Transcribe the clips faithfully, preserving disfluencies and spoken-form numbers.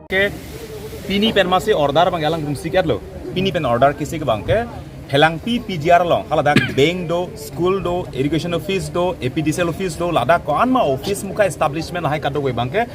ke pini pen masi order abang alang rum siketlo. Pini pen order kisik abang ke Phelangpi P G R along haladak bank do, school do, education office do, A P D C L office do, ladak ko-an ma office mukha establishment lahai kadokave abang ke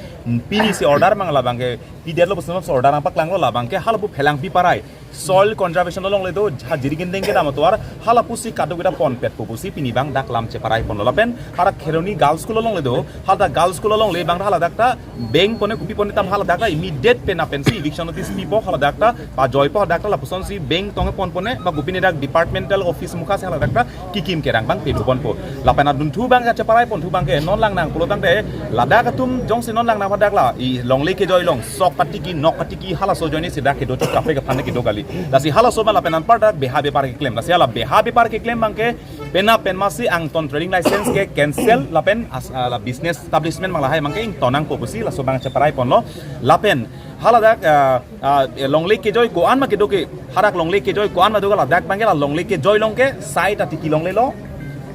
pini si order abang labang ke pidetlo puson si order nangpaklanglo labang ke halapu Phelangpi parai soil conservation alongle do, ha Jirikindeng kedam atovar halapusi kadokave ta ponpetpo pusi pini abang dak lam cheparai ponlo lapen hara Kheroni Girls School alongle do, haladak Girls School alongle abang haladak ta bank pone kopi pone tam haladak ta immediate pen apensi eviction notice pipo haladak ta pajoipo haladak ta lapusonsi bank tong pon pone ba kopine dak departmental office mukha si haladak ta kikim kerang abang pedu ponpo. Lapen adunthu abang kacheparai ponthu abang ke non langnang pulo tangte ladak atum jongsi non langnang hadak la i longle kejoi along sok katiki nok katiki halaso ajoine si dak kedo chot kaprek aphan kedo kali. Lasi halaso abang lapen anpar dak beha bepar keklem. Lasi hala beha bepar keklem abang ke penap pen masi angton trading license ke cancel lapen as, ah, la business establishment abang lahai abang ke ington nangpo pusi laso abang cheparai ponlo. Lapen haladak, ah, ah, longle kejoi ko-an ma kedo ke, hadak longle kejoi ko-an ma do ke ladak abang ke la longle kejoi along ke sai ta tiki longlelo,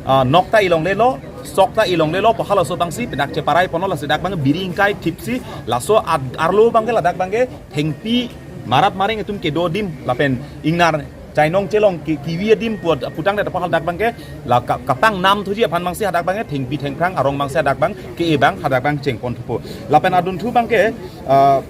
ah, nok ta ilonglelo, sok ta ilonglelo pu halaso abangsi dak cheparai ponlo. Lasi dak abang biri ingkai thipsi laso ad-, arlo abang ke ladak abang ke thengpi marat mareng atum kedo adim lapen ingnar chainong chelong ki-, kivi adim pu-, putangte apot hadak abang ke la ka-, kapang nam thuji aphan abangsi hadak abang ke thengpi thengphrang arong abangsi hadak abang ke-e abang hadak abang cheng ponthupo. Lapen adunthu abang ke, ah,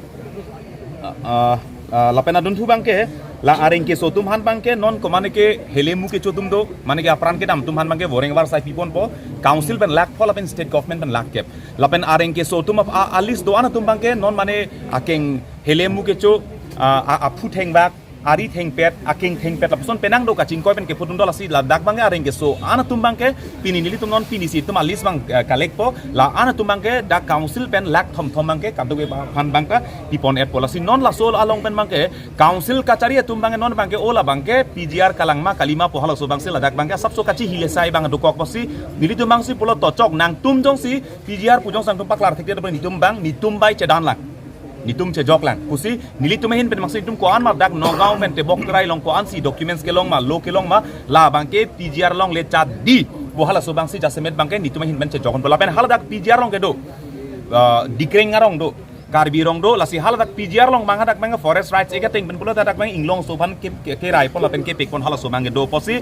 ah, ah, lapen adunthu abang ke la areng keso atum aphan abang ke non komane ke helemu kecho atum do, mane ke apran kedam atum aphan abang ke voreng varsai pi ponpo, council pen lakh pho lapen state government pen lakh kep. Lapen areng keso atum ap-, a, a list do-an atum abang ke non mane akeng helemu kecho, ah, a, aphu thengvak, ari thengpet, akeng thengpet lapuson penang do kachingkoi pen kephu atum do. Lasi ladak abang ke areng keso-an atum abang ke pini nelitum non pini si itum a list abang, eh, collect po, la-an atum abang ke dak council pen lakh thom thom abang ke kadokave aphan abang ta pipon-etpo. Lasi non laso along pen abang ke council kachari atum abang ke non abang ke o labang ke P G R kalang ma kali ma pu halaso abangsi ladak abang ke asapso kachihile sai abang dokok pusi nelitum abangsi pulo tochok nangtum jongsi P G R pu jongsi nangtum paklar thekte abang nelitum abang nelitum bai chedan lang. Nelitum chejok lang. Pusi nelitum ahin pen abangsi nelitum ko-an ma dak Nagaon pen tebok terai along ko-ansi documents kelong ma, lo kelong ma, labang ke P G R alongle chot di pu halaso abangsi jasemet abang ke nelitum ahin pen chejok ponpo. Lapen haladak P G R along kedo, ah, Dikreng arong do, Karbi arong do, lasi haladak P G R along abang hadak abang forest rights eke ting pen pulo hadak abang inglongso aphan ke, ke, kerai pon lapen kepek pon halaso abang kedo pusi,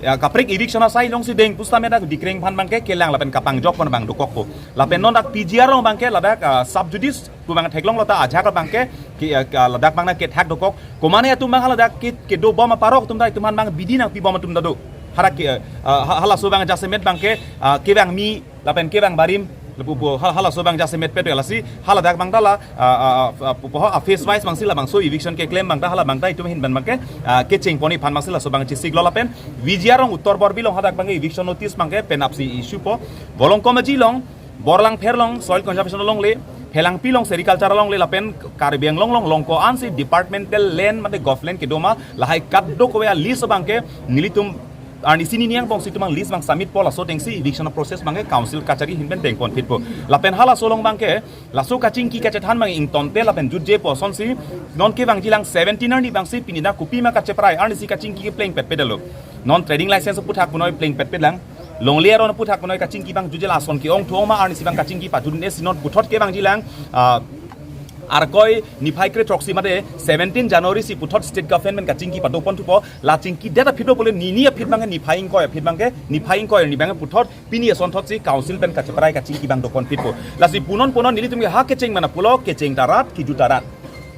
ya, kaprek eviction asai alongsi deng pusitame dak Dikreng aphan abang ke kelang lapen kapangjok pon abang dokokpo. Lapen non dak P G R along abang ke ladak, ah, sub judice pu abang theklonglo ta ajahak abang ke, ke, ah, ka ladak abang na kethak dokok. Komane atum abang haladak ke, kedo bom aparok atum ta itum aphan abang bidi nangpi bom atum ta do. Hadak ke, ah, ha-, halaso abang jasemet abang ke, ah, kevang mi lapen kevang barim lapu pu ha-, halaso abang jasemet pet lasi haladak abang ta la, ah, ah, ah, pu, pu, ah, phase wise abangsi labangso eviction keklem abang ta hala abang ta itum ahin pen abang ke, ah, kecheng pon-i aphan abangsi laso abang chesiklo lapen V G R along Uttar Borbil along hadak abang ke eviction notice abang ke penapsi issue po. Volongkom Aji along, Borlangpher along soil conservation alongle, Phelangpi along sericulture alongle lapen Karbi Anglong along along ko-ansi departmental land mate government kedo ma lahai kadokave a list abang ke nelitum arnisi nini angbongsi itum abang list abang submit po, laso atengsi eviction process abang ke council kachari ahin pen deng ponphitpo. Lapen halaso along abang ke laso kachingki kachethan abang ingtonte lapen jutje pu asonsi non kevangji lang seventeen arni abangsi pini dak kopima kacheparai arnisi kachingki kepleng petpetlo. Non trading license aphuthak punoi pleng petpet lang. Longle aron aphuthak punoi kachingki abang jutje la ason ke-ong thu-ong ma arnisi abang kachingki pajut-un-e si non puthot kevangji lang, ah, Arkoi niphai kre throksi mate seventeen January si puthot state government kachingki pado ponthupo, la chingki det aphi do pule nini aphi abang ke niphai ingkoi aphi abang ke niphai ingkoi arni abang ke puthot pini asonthotsi council pen kacheparai kachingki abang do ponphitpo. Lasi punon punon nelitum ke ha kecheng mana pulo kecheng ta rat kejut ta rat.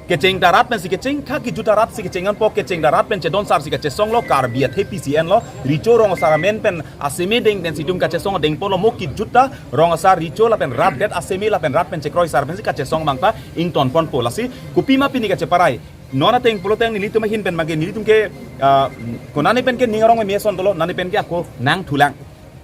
Kecheng ta rat pensi kecheng kha kejut ta ratsi kecheng anpo kecheng ta rat pen chedon sar si kachesonglo Karbi athe P C N lo. Recho rong asar amen pen aseme deng pensi itum kachesong deng polo mo kejut ta rong asar recho lapen rat det aseme lapen rat pen chekroi sar pensi kachesong abang ta ington ponpo lasi kopima pini kacheparai. Non ateng pulo teng nelitum ahin pen mage nelitum ke, ah, konane pen ke ning arong me ason dolo nane pen ke ako nangthulang.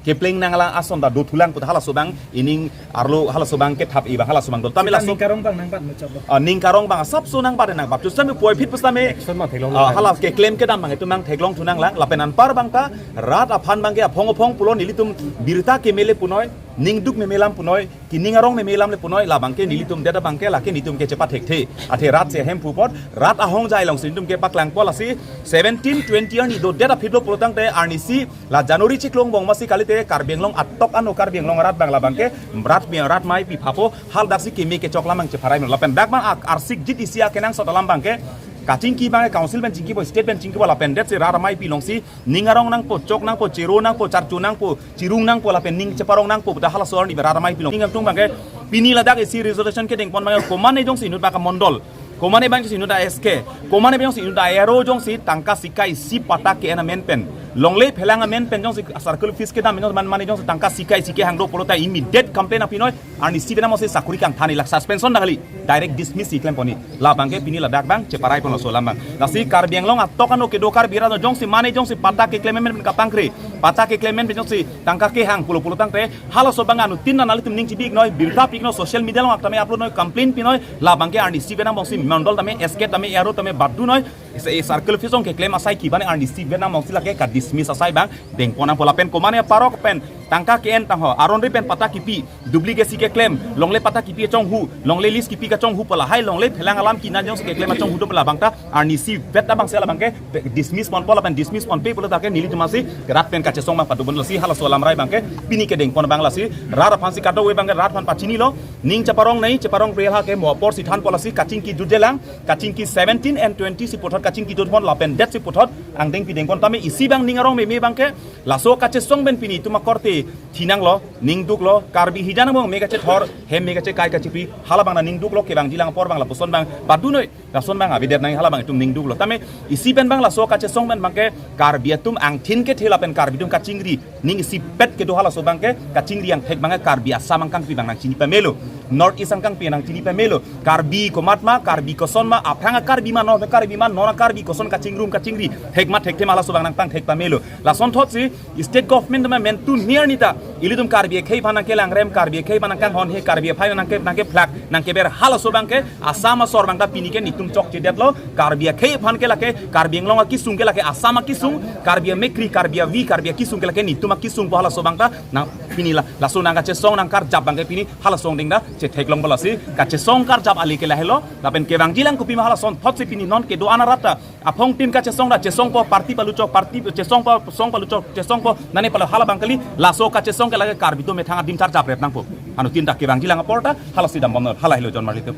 Kepleng nanglang ason ta dothulang put halaso abang ining arlo halaso abang kethap-i abang halaso abang dolo. Tame laso ning karong abang nangbat mechot lo. Ah, ning karong abang asapso nangbat nangbat. Chusame puvoiphit pusame. Action ma theklong ah, lang. Hala keklem kedam abang itum nangtheklongthu nanglang. Lapen anpar abang ta rat aphan abang ke aphong aphong pulo nelitum birta kemele punoi. Ning duk meme alam punoi, kining arong meme alam le punoi, labangke nelitum det abangke lake nelitum ke chepathekthe. Athe rat si ahem pu apot, rat ahongjai alongsi nelitum ke paklangpo lasi, seventeen twenty arni dodet aphi lo pulotangte arnisi, la January chiklo angbong masi kalite, Karbi Anglong atok ano Karbi Anglong arat abang labangke, rat mi rat mai pi phapo, hal daksi keme kechok alam abang chepharai lo. Lapen dak abang ak-, arsikjit isi akenangsot alam abangke, kachingki abangke council pen chingkipo, state pen chingkipo lapen det si rat amei pi alongsi, ning arong nangpo, chok nangpo, chero nangpo, charcho nangpo, chirung nangpo, lapen ning cheparong nangpo, puta halaso arni rat amei pi along. Ning angtung abangke, pini ladak isi resolution kedengpon abangke, komane jongsi inut abangke mondol, komane abangsi inut a S K, komane abangsi inut a R O jongsi tangka sika isi patta ke-en amen pen, longle phelang amen pen jongsi circle office kedam jongsi man mane jongsi tangka sika isi kehang do pulote immediate complaint aphi noi, arnisi penang masi sakori kangthan, lake suspension dak kali, direct dismiss si klemponji. Labangke pini ladak abang cheparai ponlo laso alam abang. Lasi Karbi Anglong atok ano kedo Karbi arat jongsi mane jongsi patta keklem amen pen kapangkri, patta keklem amen pen jongsi tangka kehang pulo pulotangte, halaso abang anuttin nanglitum ning chibi-ik noi, birta pi-ik noi, social media along tame upload noi, complain pi noi, labangke arnisi penang bongsi mondol tame, S K tame, R O tame, badu noi, isi, isi circle office along keklem asai kibane arnisi penang bongsi lake ka-dismiss asai abang dengpon nangpo. Lapen komane parok pen tangka ke-en tangho, aron ri pen patta kipi, duplicate si keklem, longle patta kipi kachonghu, longle lease kipi kachonghu pu lahai, longle phelang alam kina jongsi keklem kachonghu do pu labang ta, arnisi vet abangsi labangke dismiss ponpo lapen dismiss ponpe pulote ke nelitum masi rat pen kachesong abang padobom lasi halaso alam rai abangke pini kedengpon abang lasi rat aphansi kadokave abangke rat aphan pachinilo, ning cheparong nei, cheparong pre ha ke mo apor si thanpo lasi kachingki jutjelang, kachingki seventeen and twenty si puthot kachingki jutpon lapen det si puthot angdeng pidengpon tame isi abang ning arong meme abangke laso kachesong pen pini itum akorte thinanglo, ning duklo, Karbi hijan abang me kachethor, hem me kachekai kachepi, hala abang na ning duklo, kevangjilang apor abang lapuson abang, badu noi, lason abang avedet nang hala abang itum ning duklo. Tame isi pen abang laso kachesong pen abangke, Karbi atum angthin kethe lapen Karbi atum kachingri, ning isipet kedo halaso abangke, kachingri angthek abangke Karbi Assam angkangpi abang nangchini pamelo, North East angkangpi nangchini pamelo, Karbi komat ma, Karbi koson ma, aphrang a-Karbi ma, non Karbi ma, non a-Karbi koson kachingrum kachingri, thek ma thekthe ma halaso abang nangpangthek pamelo. Lasonthotsi, state government ma mentu niar nita, ilitum Karbi akhei aphan nangkelangrem, Karbi akhei aphan nangkanghon he, Karbi aphai nangke, nangkephlak, nangkeber halaso abangke, Assam asor abang ta pini ke nelitum chokchedetlo, Karbi akhei aphan ke lake, Karbi Anglong akisung ke lake, Assam akisung, Karbi amekri, Karbi avi, Karbi akisung ke lake, nelitum akisung pu halaso abang ta, nang pini la, laso nangkachesong nangkarjap abangke pini, halaso angdeng ta, chetheklongpo lasi, kachesong karjap ale ke lahelo, lapen kevangjilang kopima halasonthotsi pini non kedo-an arat ta, aphongtin kachesong ta chesongpo party paluchok, party chesongpo, song paluchok, chesongpo, nane palo hala abang kali, laso kachesong ke lake Karbi atum methang adim charjap rep nangpo. Anuttin ta kevangjilang apor ta, halasi dambom, hala helo jon marlitum.